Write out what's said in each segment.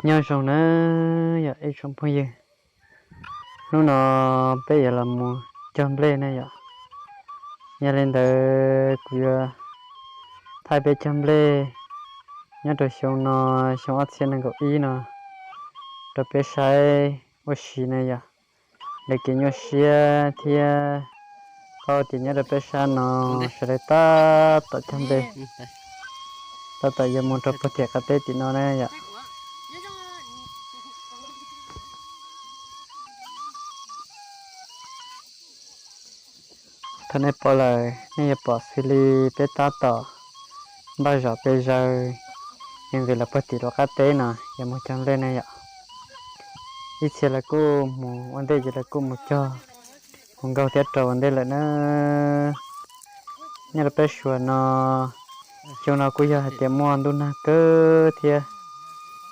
Nyob zoo na yom ib tsoom phooj ywg, hnub no peb yuav los mus cog nplej na yom. Yog li ntawd kuv yuav thaij peb cog nplej nyob rau xyoo no, xyoo ob txhiab nees nkaum ib no rau peb saib ua si na yom. Lawv kev nyuaj siab thiab, paub tias nyob rau peb sab no sawv daws tab tom cog nplej, tab tom yuav mus rau puag tim qab teb tim no na yom. Thaum nej pom lawm nej yuav pom xws li peb tab tom npaj zom peb zawg, yog vim lawv puag tim rau qab teb no yuav mus cog nplej na yom. Ib txhia lawv kuj mus ua ntej ces lawv kuj mus cog, mus nkaug thiab rau ua ntej lawm na. Nyob rau peb Suav no, xyoo no kuj yog hais tias muaj ntuj nag kawg thiab,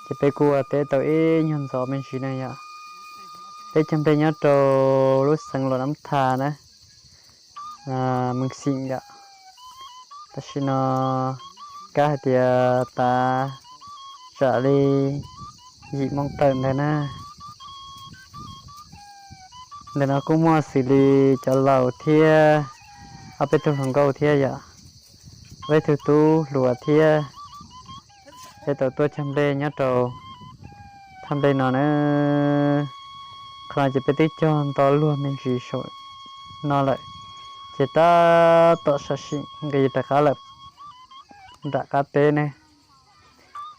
ces peb kuj ua teb tau ib nyuag ntxov me ntsis na yom. Peb cog nplej nyob rau lub xeev Luam Nab Thas na, Mees Xim yom. Tam sim no kab hais tias tav tsam li yim moo tawm ntawd na. Ntawm no kuj muaj xws li cov laus thiab, ob peb tug hluas nkauj thiab yom, ob peb tug tub hluas thiab, peb tau tuaj cog nplej nyob rau thaj nplej no na. Qhov no ces peb twb cog nto luag me ntsis saum no lawm, ces tab tom sam sim nqis rov qab lawm nram qab teb ne.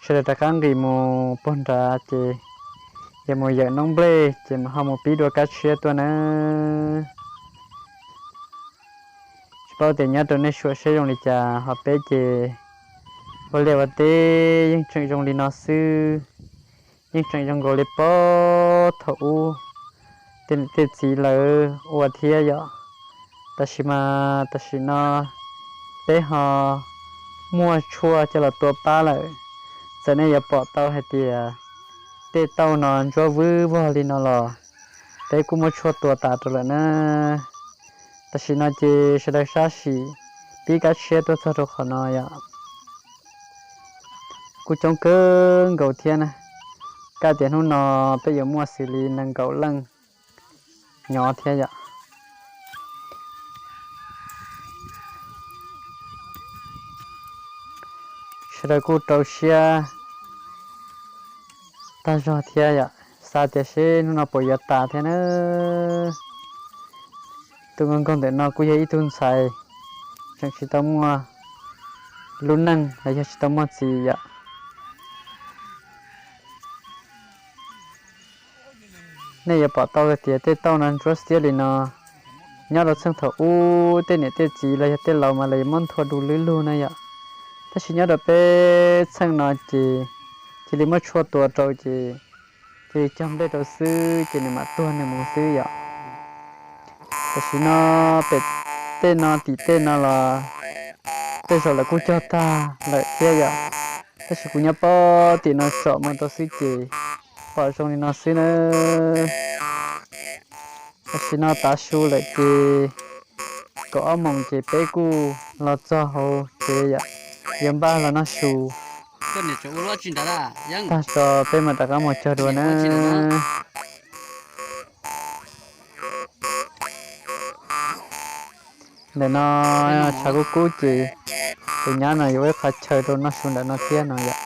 Sawv daws rov qab nqis mus puag nrad ces yuav mus yawm noob nplej ces mam ho mus pib dua kab tshiab tuaj na. Tsis paub tias nyob rau nej Suav seb zoo li cas, ho peb ces ua liaj ua teb yeej tseem zoo li no xwb, yeej tseem zoo nkaus li puag thaum ub tej niam tej txiv lawv ua thiab yom. Tab sis mas tam sim no peb ho muaj tshuaj coj los tua pab lawm. Txawm nej yuav pom tau hais tias tej tauj no ntsuab vwb vog li no los peb kuj muaj tshuaj tua tas rau lawm na. Tam sim no ces sawv daws sab sim pib kab tshiab tuaj txog rau qhov no yom. Kuj coob kawg nkaus thiab na. Kaj tias hnub no peb yuav muaj xws li nees nkaum leej nyob thiab yom. Sawv daws kuj rau siab tag zog thiab yom, xav tias seb hnub no puas yuav tas thiab na. Tus nkauj nkauj ntawm no kuj yog ib tug ntxhais tseem tsis tau muaj lub neej los yog tsis tau muaj txiv yom. Nej yuav pom tau tias tej tauj no ntsuab xiab li no, nyob rau txheej thaum ub tej niam tej txiv los yog tej laus mas lawv yuav muab nthua du lwb lug na yom. Tab sis nyob rau peb txheej no ces cia li muab tshuaj tua rau ces cia li cog nplej rau xwb ces nws mam tuag nws mus xwb yom. Tam sim no pem tej no tim tej no los tej zaum lawv kuj cog tag lawm thiab yom. Tab sis kuv nyob puag tim no tsom mus rau xwb ces pom zoo li no xwb na. Tam sim no tav su lawm ces kaum ob moos ces peb kuj los txog hauv tsev yom, yuav npaj los noj su tag tso peb mam rov qab mus cog dua na. Ntawm no tshav kub kub ces tus nyab no yuav ua ib qho chaw rau noj su ntawm no thiab no yom.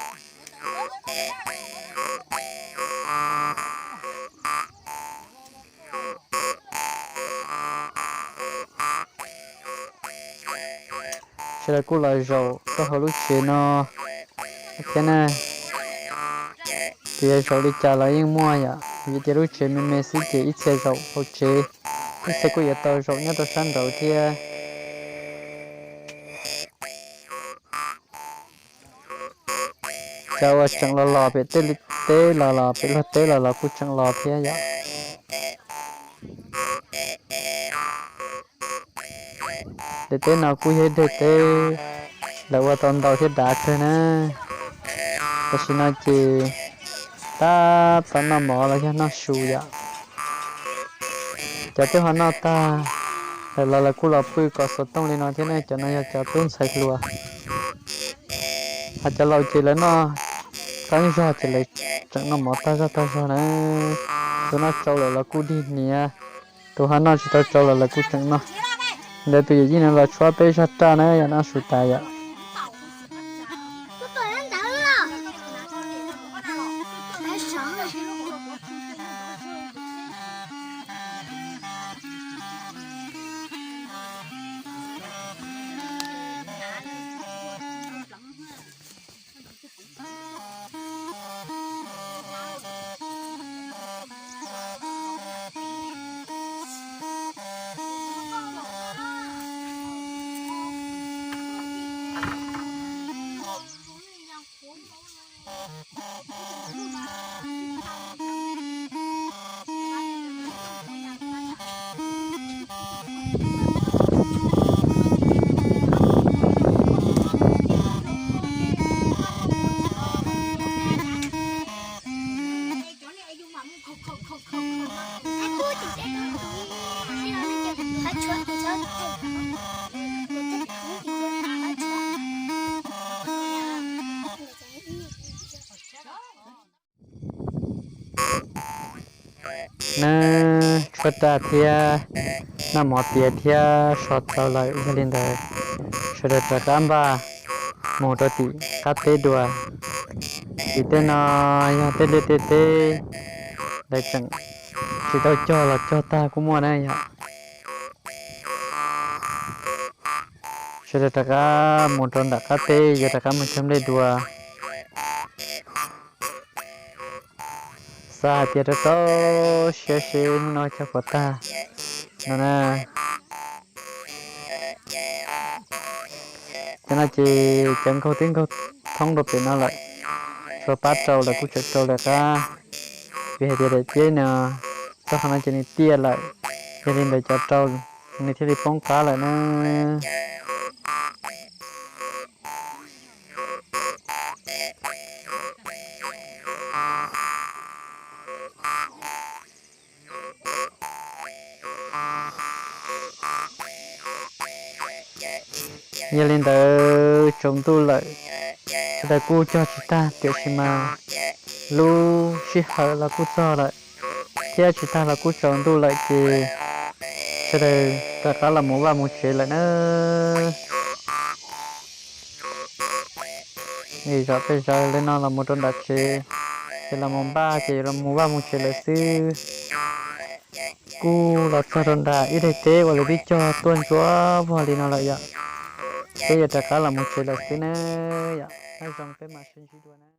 Sawv daws kuj los zaum rau hauv lub tsev no thiab na. Tias zaum li cas los yeej muaj yom, vim tias lub tsev me me xwb ces ib txhia zaum hauv tsev, ib txhia kuj yuav tau zaum nyob rau sab nraud thiab. Cov uas tseem los los pem tej teb los los pem luag teb los los kuj tseem los thiab yom. Daim teb no kuj yog ib daim teb lawv ua tau ntau thiab dav kawg na. Tam sim no ces tab tom noj mov los yog noj su yom. Cov twb ho noj tag lawm los lawv kuj los pw kom xuas tooj li no thiab ne. Cov no yog cov tub ntxhais hluas, ho cov laus ces lawv noj qeeb zog ces lawv tseem noj mov tag zog tag zog na. Tus noj tsau lawm los kuj dig hniav, tus ho noj tsis tau tsau los lawv kuj tseem noj. Ntawd tus yawm yij no los tshuab peb zog raj na, yog noj su tas yom. Na, tshuab raj thiab noj mov tiav thiab so tau lawm, yog li ntawd sawv daws rov qab npaj mus rau tim qab teb dua. Tim tej no yog tej liaj tej teb, lawv tseem tsis tau cog los cog tag kuj muaj na yom. Sawv daws rov qab mus rau nram qab teb, yuav rov qab mus cog nplej dua. Xav hais tias rau rau siab seb hnub no cog puas tag no na. Cov no ces cov nkaug twb nkaug thoob rau pem no lawm, tshuav pab rau lawv kuj tseem rau lawv qab, vim hais tias daim tiab no txog qhov no ces nws tiaj lawm, yog li ntawd cov rau nws thiaj li poob qab lawm na. Yog li ntawd tsaus ntuj lawm, sawv daws kuj cog tsis tag tiam sis mas lub sij hawm los kuj txog lawm, thiab tsis tag los kuj tsaus ntuj lawm ces sawv daws rov qab los mus vaj mus tsev lawm na. Zom peb zaws li no los mus rau nram tsev, ces los mus npaj ces los mus vaj mus tsev lawm xwb. Kuj los txog rau nram ib daim teb uas lawv twb cog tuaj ntsuab vog li no lawm yom. Peb yuav rov qab los mus tsev lawm xwb na yom. Nyob zoo, peb mam sib ntsib dua na.